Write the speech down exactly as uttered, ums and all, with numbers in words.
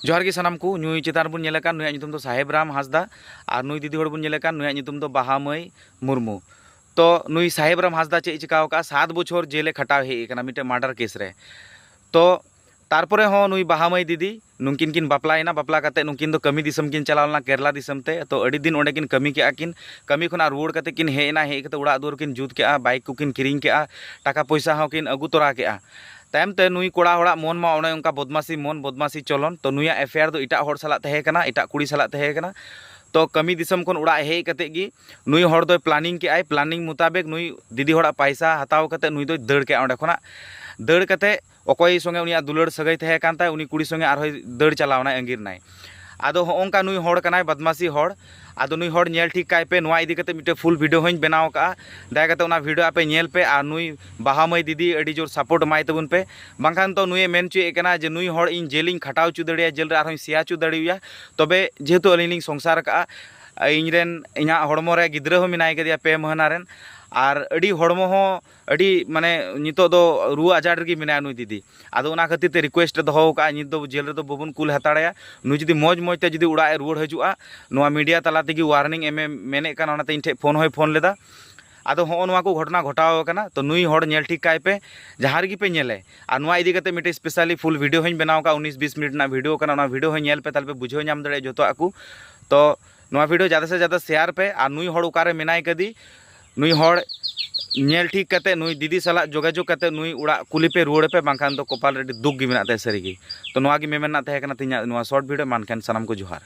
ᱡᱚᱦᱟᱨ ᱜᱮ ᱥᱟᱱᱟᱢ ᱠᱚ᱾ ᱱᱩᱭ ᱪᱮᱛᱟᱱ ᱨᱮᱵᱚᱱ ᱧᱮᱞᱮ ᱠᱟᱱ, ᱱᱩᱭᱟᱜ ᱧᱩᱛᱩᱢ ᱫᱚ ᱥᱟᱦᱮᱵ ᱨᱟᱢ ᱦᱟᱸᱥᱫᱟ, ᱟᱨ ᱱᱩᱭ ᱫᱤᱫᱤ ᱦᱚᱲ ᱵᱚᱱ ᱧᱮᱞᱮ ᱠᱟᱱ, ᱱᱩᱭᱟᱜ ᱧᱩᱛᱩᱢ ᱫᱚ ᱵᱟᱦᱟ ᱢᱟᱹᱭ ᱢᱩᱨᱢᱩ᱾ ᱛᱚ ᱱᱩᱭ ᱥᱟᱦᱮᱵ ᱨᱟᱢ ᱦᱟᱸᱥᱫᱟ ᱪᱮᱫ ᱮ ᱪᱤᱠᱟᱹ ᱟᱠᱟᱫᱼᱟ? ᱥᱟᱛ ᱵᱚᱪᱷᱚᱨ ᱡᱮᱞ ᱮ ᱠᱷᱟᱴᱟᱣ ᱦᱮᱡ ᱟᱠᱟᱱᱟ ᱢᱤᱫᱴᱮᱱ ᱢᱟᱨᱰᱟᱨ ᱠᱮᱥ ᱨᱮ᱾ ᱛᱚ ᱛᱟᱨᱯᱚᱨᱮ ᱦᱚᱸ ᱱᱩᱭ ᱵᱟᱦᱟ ᱢᱟᱹᱭ ᱫᱤᱫᱤ, ᱱᱩᱠᱤᱱ ᱠᱤᱱ ᱵᱟᱯᱞᱟᱭᱮᱱᱟ, ᱵᱟᱯᱞᱟ ᱠᱟᱛᱮ ᱱᱩᱠᱤᱱ ᱫᱚ ᱠᱟᱹᱢᱤ ᱫᱤᱥᱚᱢ ᱠᱤᱱ ᱪᱟᱞᱟᱣ ᱞᱮᱱᱟ, ᱠᱮᱨᱞᱟ ᱫᱤᱥᱚᱢ ᱛᱮ᱾ ᱛᱚ ᱟᱹᱰᱤ ᱫᱤᱱ ᱚᱸᱰᱮ ᱠᱤᱱ ᱠᱟᱹᱢᱤ ᱠᱮᱜᱼᱟ ᱠᱤᱱ, ᱠᱟᱹᱢᱤ ᱠᱷᱚᱱᱟᱜ ᱨᱩᱣᱟᱹᱲ ᱠᱟᱛᱮ ᱠᱤᱱ ᱦᱮᱡ ᱮᱱᱟ, ᱦᱮᱡ ᱠᱟᱛᱮ ᱚᱲᱟᱜ ᱫᱩᱣᱟᱹᱨ ᱠᱤᱱ ᱡᱩᱛ ᱠᱮᱜᱼᱟ, ᱵᱟᱭᱤᱠ ᱠᱚᱠᱤᱱ ᱠᱤᱨᱤᱧ ᱠᱮᱜᱼᱟ, ᱴᱟᱠᱟ ᱯᱚᱭᱥᱟ ᱦᱚᱸ ᱠᱤᱱ ᱟᱹᱜᱩ ᱛᱚᱨᱟ ᱠᱮᱜᱼᱟ᱾ ᱛᱟᱭᱚᱢ ᱛᱮ ᱱᱩᱭ ᱠᱚᱲᱟ ᱦᱚᱲᱟᱜ ᱢᱚᱱ ᱢᱟ ᱚᱱᱮ ᱚᱱᱠᱟ ᱵᱚᱫᱢᱟᱥᱤ ᱢᱚᱱ, ᱵᱚᱫᱢᱟᱥᱤ ᱪᱚᱞᱚᱱ᱾ ᱛᱚ ᱱᱩᱭᱟᱜ ᱮᱯᱷᱮᱭᱟᱨ ᱫᱚ ᱮᱴᱟᱜ ᱦᱚᱲ ᱥᱟᱞᱟᱜ ᱛᱟᱦᱮᱸ ᱠᱟᱱᱟ, ᱮᱴᱟᱜ ᱠᱩᱲᱤ ᱥᱟᱞᱟᱜ ᱛᱟᱦᱮᱸ ᱠᱟᱱᱟ᱾ ᱛᱚ ᱠᱟᱹᱢᱤ ᱫᱤᱥᱚᱢ ᱠᱷᱚᱱ ᱚᱲᱟᱜ ᱦᱮᱡ ᱠᱟᱛᱮ ᱜᱮ ᱱᱩᱭ ᱦᱚᱲ ᱫᱚᱭ ᱯᱞᱟᱱᱤᱝ ᱠᱮᱜᱼᱟᱭ, ᱯᱞᱟᱱᱤᱝ ᱢᱩᱛᱟᱵᱮᱠ ᱱᱩᱭ ᱫᱤᱫᱤ ᱦᱚᱲᱟᱜ ᱯᱟᱭᱥᱟ ᱦᱟᱛᱟᱣ ᱠᱟᱛᱮ ᱱᱩᱭ ᱫᱚᱭ ᱫᱟᱹᱲ ᱠᱮᱜᱼᱟ ᱚᱸᱰᱮ ᱠᱷᱚᱱᱟᱜ᱾ ᱫᱟᱹᱲ ᱠᱟᱛᱮ ᱚᱠᱚᱭ ᱥᱚᱸᱜᱮ ᱩᱱᱤᱭᱟᱜ ᱫᱩᱞᱟᱹᱲ ᱥᱟᱹᱜᱟᱹᱭ ᱛᱟᱦᱮᱸ ᱠᱟᱱ ᱛᱟᱭ, ᱩᱱᱤ ᱠᱩᱲᱤ ᱥᱚᱸᱜᱮ ᱟᱨᱦᱚᱸᱭ ᱫᱟᱹᱲ ᱪᱟᱞᱟᱣ ᱮᱱᱟᱭ, ᱟᱸᱜᱤᱨ ᱮᱱᱟᱭ᱾ ᱟᱫᱚ ᱦᱚᱸᱜᱼᱚ ᱱᱚᱝᱠᱟ ᱱᱩᱭ ᱦᱚᱲ ᱠᱟᱱᱟᱭ, ᱵᱟᱫᱢᱟᱥᱤ ᱦᱚᱲ᱾ ᱟᱫᱚ ᱱᱩᱭ ᱦᱚᱲ ᱧᱮᱞ ᱴᱷᱤᱠ ᱠᱟᱭ ᱯᱮ, ᱱᱚᱣᱟ ᱤᱫᱤ ᱠᱟᱛᱮ ᱢᱤᱫᱴᱮᱱ ᱯᱷᱩᱞ ᱵᱷᱤᱰᱤᱭᱳ ᱦᱚᱸᱧ ᱵᱮᱱᱟᱣ ᱠᱟᱜᱼᱟ᱾ ᱫᱟᱭᱟ ᱠᱟᱛᱮ ᱚᱱᱟ ᱵᱷᱤᱰᱤᱭᱳ ᱟᱯᱮ ᱧᱮᱞ ᱯᱮ, ᱟᱨ ᱱᱩᱭ ᱵᱟᱦᱟ ᱢᱟᱹᱭ ᱫᱤᱫᱤ ᱟᱹᱰᱤ ᱡᱳᱨ ᱥᱟᱯᱳᱨᱴ ᱮᱢᱟᱭ ᱛᱟᱵᱚᱱ ᱯᱮ᱾ ᱵᱟᱝᱠᱷᱟᱱ ᱛᱚ ᱱᱩᱭᱮ ᱢᱮᱱ ᱦᱚᱪᱚᱭᱮᱫ ᱠᱟᱱᱟ ᱡᱮ ᱱᱩᱭ ᱦᱚᱲ ᱤᱧ ᱡᱮᱞᱤᱧ ᱠᱷᱟᱴᱟᱣ ᱦᱚᱪᱚ ᱫᱟᱲᱮᱭᱟᱭᱟ, ᱡᱮᱞ ᱨᱮ ᱟᱨᱦᱚᱸᱧ ᱥᱮᱭᱟ ᱦᱚᱪᱚ ᱫᱟᱲᱮᱭᱟᱭᱟ᱾ ᱛᱚᱵᱮ ᱡᱮᱦᱮᱛᱩ ᱟᱹᱞᱤᱧ ᱞᱤᱧ ᱥᱚᱝᱥᱟᱨ ᱠᱟᱜᱼᱟ, ᱤᱧ ᱨᱮᱱ, ᱤᱧᱟᱹᱜ ᱦᱚᱲᱢᱚ ᱨᱮ ᱜᱤᱫᱽᱨᱟᱹ ᱦᱚᱸ ᱢᱮᱱᱟᱭ ᱠᱟᱫᱮᱭᱟ ᱯᱮ ᱢᱟᱹᱦᱱᱟᱹ ᱨᱮᱱ, ᱟᱨ ᱟᱹᱰᱤ ᱦᱚᱲᱢᱚ ᱦᱚᱸ ᱟᱹᱰᱤ, ᱢᱟᱱᱮ, ᱱᱤᱛᱚᱜ ᱫᱚ ᱨᱩᱣᱟᱹ ᱟᱡᱟᱨ ᱨᱮᱜᱮ ᱢᱮᱱᱟᱭᱟ ᱱᱩᱭ ᱫᱤᱫᱤ᱾ ᱟᱫᱚ ᱚᱱᱟ ᱠᱷᱟᱹᱛᱤᱨ ᱛᱮ ᱨᱤᱠᱩᱭᱮᱥᱴ ᱮ ᱫᱚᱦᱚ ᱟᱠᱟᱫᱼᱟ, ᱱᱤᱛ ᱫᱚ ᱡᱮᱞ ᱨᱮᱫᱚ ᱵᱟᱵᱚᱱ ᱠᱩᱞ ᱦᱟᱛᱟᱲᱟᱭᱟ᱾ ᱱᱩᱭ ᱡᱩᱫᱤ ᱢᱚᱡᱽ ᱢᱚᱡᱽ ᱛᱮ ᱡᱩᱫᱤ ᱚᱲᱟᱜ ᱮ ᱨᱩᱣᱟᱹᱲ ᱦᱤᱡᱩᱜᱼᱟ, ᱱᱚᱣᱟ ᱢᱤᱰᱤᱭᱟ ᱛᱟᱞᱟ ᱛᱮᱜᱮ ᱣᱟᱨᱱᱤᱝ ᱮᱢ ᱮ ᱢᱮᱱᱮᱫ ᱠᱟᱱᱟ, ᱚᱱᱟᱛᱮ ᱤᱧ ᱴᱷᱮᱱ ᱯᱷᱳᱱ ᱦᱚᱸᱭ ᱯᱷᱳᱱ ᱞᱮᱫᱟ᱾ ᱟᱫᱚ ᱦᱚᱸᱜᱼᱚ ᱱᱚᱣᱟ ᱠᱚ ᱜᱷᱚᱴᱚᱱᱟ ᱜᱷᱚᱴᱟᱣ ᱟᱠᱟᱱᱟ᱾ ᱛᱚ ᱱᱩᱭ ᱦᱚᱲ ᱧᱮᱞ ᱴᱷᱤᱠ ᱠᱟᱭ ᱯᱮ, ᱡᱟᱦᱟᱸ ᱨᱮᱜᱮ ᱯᱮ ᱧᱮᱞᱮ᱾ ᱟᱨ ᱱᱚᱣᱟ ᱤᱫᱤ ᱠᱟᱛᱮ ᱢᱤᱫᱴᱮᱡ ᱥᱯᱮᱥᱟᱞᱤ ᱯᱷᱩᱞ ᱵᱷᱤᱰᱤᱭᱳ ᱦᱚᱸᱧ ᱵᱮᱱᱟᱣ ᱠᱟᱜᱼᱟ, ᱩᱱᱤᱥ ᱵᱤᱥ ᱢᱤᱱᱤᱴ ᱨᱮᱱᱟᱜ ᱵᱷᱤᱰᱤᱭᱳ ᱠᱟᱱᱟ᱾ ᱚᱱᱟ ᱵᱷᱤᱰᱤᱭᱳ ᱦᱚᱸ ᱧᱮᱞ ᱯᱮ, ᱛᱟᱦᱞᱮ ᱯᱮ ᱵᱩᱡᱷᱟᱹᱣ ᱧᱟᱢ ᱫᱟᱲᱮᱭᱟᱜᱼᱟ ᱡᱚᱛᱚᱣᱟᱜ ᱠᱚ᱾ ᱛᱚ ᱱᱚᱣᱟ ᱵᱷᱤᱰᱤᱭᱳ ᱡᱟᱫᱟ ᱥᱮ ᱡᱟᱫᱟ ᱥᱮᱭᱟᱨ ᱯᱮ, ᱟᱨ ᱱᱩᱭ ᱦᱚᱲ ᱚᱠᱟᱨᱮ ᱢᱮᱱᱟᱭ ᱠᱟᱫᱮ, ᱱᱩᱭ ᱦᱚᱲ ᱧᱮᱞ ᱴᱷᱤᱠ ᱠᱟᱛᱮ, ᱱᱩᱭ ᱫᱤᱫᱤ ᱥᱟᱞᱟᱜ ᱡᱳᱜᱟᱡᱳᱜᱽ ᱠᱟᱛᱮ ᱱᱩᱭ ᱚᱲᱟᱜ ᱠᱩᱞᱤ ᱯᱮ, ᱨᱩᱣᱟᱹᱲ ᱯᱮ, ᱵᱟᱝᱠᱷᱟᱱ ᱫᱚ ᱠᱚᱯᱟᱞ ᱨᱮ ᱟᱹᱰᱤ ᱫᱩᱠ ᱜᱮ ᱢᱮᱱᱟᱜ ᱛᱟᱭᱟ ᱥᱟᱹᱨᱤ ᱜᱮ᱾ ᱛᱚ ᱱᱚᱣᱟ ᱜᱮ ᱢᱮᱢᱮᱱ ᱨᱮᱱᱟᱜ ᱛᱟᱦᱮᱸ ᱠᱟᱱᱟ ᱛᱮᱦᱮᱧᱟᱜ ᱱᱚᱣᱟ ᱥᱚᱨᱴ ᱵᱷᱤᱰᱤᱭᱳ᱾ ᱢᱟ ᱮᱱᱠᱷᱟᱱ ᱥᱟᱱᱟᱢ ᱠᱚ ᱡᱚᱦᱟᱨ᱾